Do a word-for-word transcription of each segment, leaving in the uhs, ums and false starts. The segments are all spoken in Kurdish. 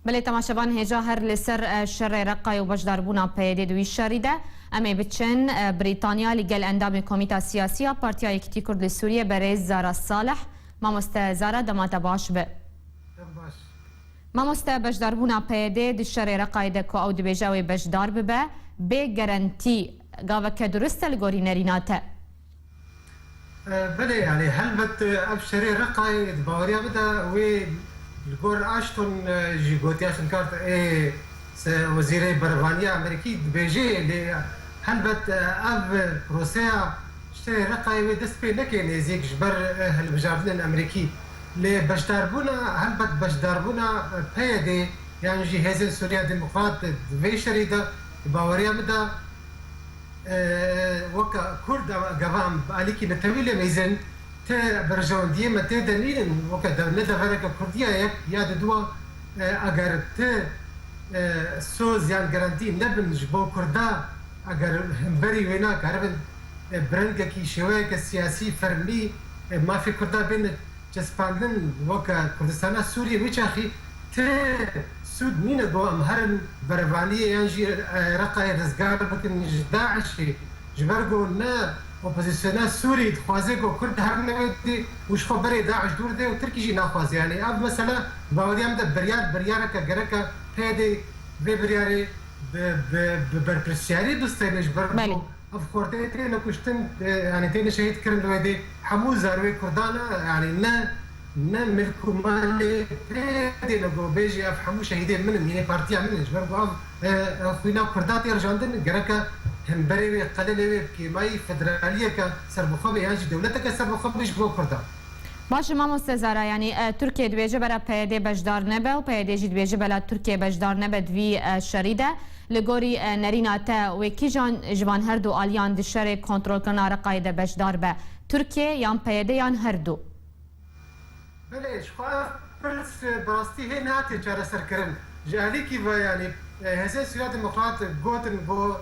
Belê temaşevan, hêja her li ser, e, şerê Reqayê û beşdarbûna P Y D di wî şerî de. Em ê biçin, e, Brîtanya, li gel endamê Komîta Siyasî ya Partiya Yekîtî Kurd li Sûriyê, berêz Zara Salih. Mamoste Zara, dema te baş be. Dem baş. Mamoste, beşdarbûna P Y D di şerê Reqayê de ku ew dibêje ew ê beşdar bibe, bê gerentî gaveke durist e li gorî nerîna te? E, belê, yani helbet, e, ev şerê Reqayê di baweriya min de wê li gor Ashton, e, jî gotiya, Ashton Carter, ê se-, wezîrê berevaniya Amerîkî dibêje, lê helbet, e, ev proseya şerê Reqayê wê dest pê neke nêzîk ji ber, e, hilbijartinên Amerîkî. Lê beşdarbûna, helbet beşdarbûna, e, P Y D yan jî Hêzên Sûriya Demokrat di vê şerî de, di baweriya min de, e, weke Kurd, gava em bi alîkî netewî lê mêzin, ti berjewendiyê me tê de nînin, weke de, ne devereke Kurdî ye yek ya diduwa, e, eger ti, e, soz yan gerentî nebin ji bo Kurda, eger hemberî wê nakaribin, e, bi rengekî şêweyeke siyasî, fermî, e, mafê Kurda bên cespandin weke Kurdistana Sûriyê, wî çaxî ti sûd nîne ku em herin berevaniyê yan jî, e, Reqayê rizgar bikin ji DAIŞ'ê. Ji ber ku ne opozisyona Sûrî dixwaze ku Kurd herine wê dê û ji xwe berê DAIŞ dûr dê û Tirkî jî naxwaze. Yanî ev mesela baweriya min de biryar, biryareke gereke P Y D vê biryarê bi, bi, bi berpirsiyarî bistêne ji ber ku Belê. Ev xortê têne kuştin, e, yani têne şehîd kirin li wê dê hemû zarwê Kurdan e, yani ne, ne milk û malê pê dêne ku bêjî ev hemû şehîdê min in, yê partiya min in. Ji ber ku ev, e, e, xwîna Kurda tê rijandin, gereke hemberê wê, qelelê wê bi kêmayî federaliyeke serbixwe be yan jî dewleteke serbixwe be ji bo Kurdan. Baş e, mamoste Zara, yanî, e, Tirkiye dibêje bera P Y D beşdar nebe û P Y D jî dibêje bela Tirkiye beşdar nebe di vî, e, şerî de. Li gorî, e, nerîna te wê kîjan ji van her du aliyan di şerê kontrolkirina Reqayê de beşdar be? Tirkiye yan P Y D yan her du? Belê, ji xwe ev pirs, e, bi rastî hê nehatiye çareserkirin. Ji alîkî ve, yanî, e, Hêzên Sûriya Demokrat gotin ku,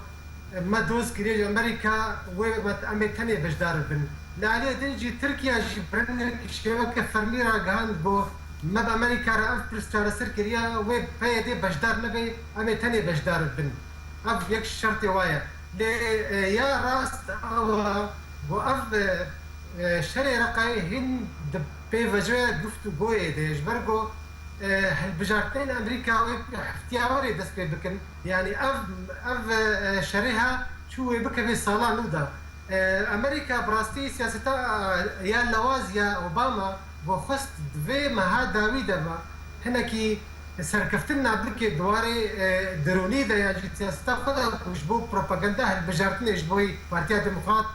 e, me doz kiriye ji Amerîka, wê me, em ê tenê beşdar bibin. Li aliyê din jî Tirkiye jî bi rengekî şêweke fermî ragihand ku me bi Amerîka re ev pirs çareser kiriye, wê P Y D beşdar nebe, em ê tenê beşdar bibin. Ev yek şertê wa ye. Lê, e, ya rast ew e ku ev, e, e, şerê Reqayê hîn di pêvajoya guftûgoyê de ye, ji ber ku, e, hilbijartinên Amerîka wê ihtiya werê dest pê bikin. Yanî ev, ev, e, şerê ha çû wê bikeve sala nû de. E, Amerîka bi rastî siyaseta, e, ya lewaz ya Obama ku xwest di vê meha dawî de be hinekî serkeftin nabike di warê, e, derûnî de ya jî siyaseta xwe de ku ji bo propaganda hilbijartinê ji bo Partiya Demokrat,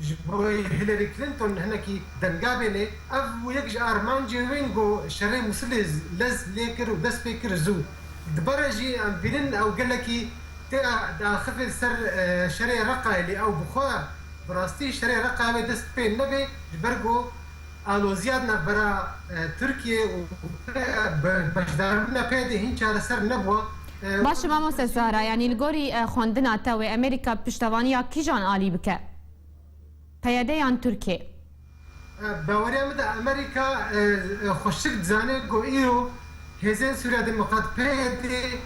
ji bo Hillary Clinton hinekî denga bêne. Ev bû yek ji armancê wên ku şerê Mûsilê lez lê kir û dest pê kir zû. Di ber re jî em bînin ew gelekî tê diaxifê li ser, e, şerê Reqayê, lê ew bi xwe bi rastî şerê Reqayê wê dest pê nebe, ji ber ku aloziya di navbera, e, Tirkiye û, e, be-, beşdarbûna P Y D hîn çareser nebû. E, Baş e, mamoste Zahra, yanî li gorî, e, xwendina te wê Amerîka piştevaniya kîjan alî bike? P Y D yan Tirkiye? E, baweriya min de Amerîka, e, e, xweşik dizane ku îro Hêzên Sûriya Demokrat, P Y D,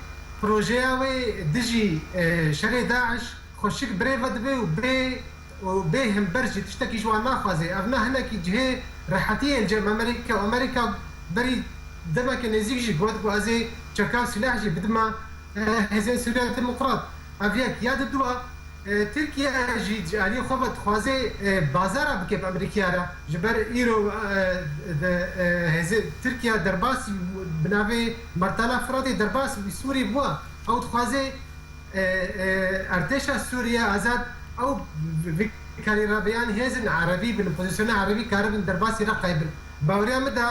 projeya wê dijî, e, şerê DAIŞ xweşik birêve dibe û bê, û bê hember jî tiştekî ji wan naxwaze. Ev ne hinekî cihê rehetiyê li cem Amerîka. Amerîka berî demeke nêzîk jî got ku ez ê çeka û sîleh jî bidime, e, Hêzên Sûriya Demokrat. Ev yek. Ya diduwa, e, Tirkiye jî ji aliyê xwe ve dixwaze, e, bazara bike bi Amerîkaya re. Ji ber îro, e, de, e, hêzê Tirkiye derbas bi navê Mertala Firatê derbas bi Sûrî bû. Ew dixwaze, e, e, artêşa Sûriye azad ew vê karî re be, yan hêzên erebî bin, opozisyona erebî karibin derbasî Reqayê bin. Baweriya min de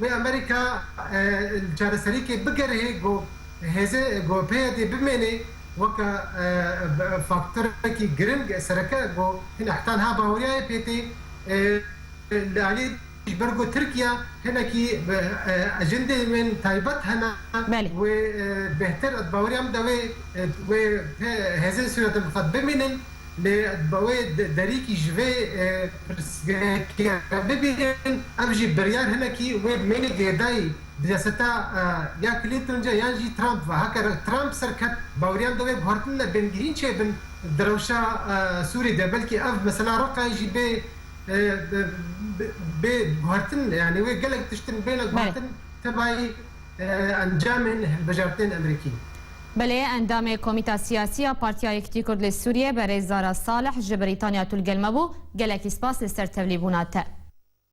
wê Amerîka, e, çareserîkê bigerihê ku hêzê, ku P Y D bimêne weke, e, faktorekî giring sereke ku hin heta niha baweriyayê pê tê, e, li alî ji ber ku Tirkiye hinekî, e, ajendeyên taybet hene, Belê. wê, e, bêhtir, ez baweriya min de wê, e, wê he-, hêzên Sûriye Demokrat bimînin, lê bi wê de-, derîkî ji vê, e, pirsgirêkê bibînin, ev jî biryar hinekî wê mênê girêdayî Siyaseta e, ya Clinton ce yan jî Trump ve. Heke re- Trump serket baweriyan de wê guhertin de bêngirîn çêbin di rewşa e, Sûrî de. Belkî ev mesela Reqayê jî bê e, bê- bê- bê guhertin, yani wê gelek tiştin bêne guhertin tevayî e, encamên hilbijartinên Amerîkî. Belê, endamê Komîta Siyasî ya Partiya Yekîtî Kurd li Sûriyê, berêz Zara Salih, ji Brîtanya tu li gel me bû. Gelekî spas li ser tevlîbûna te.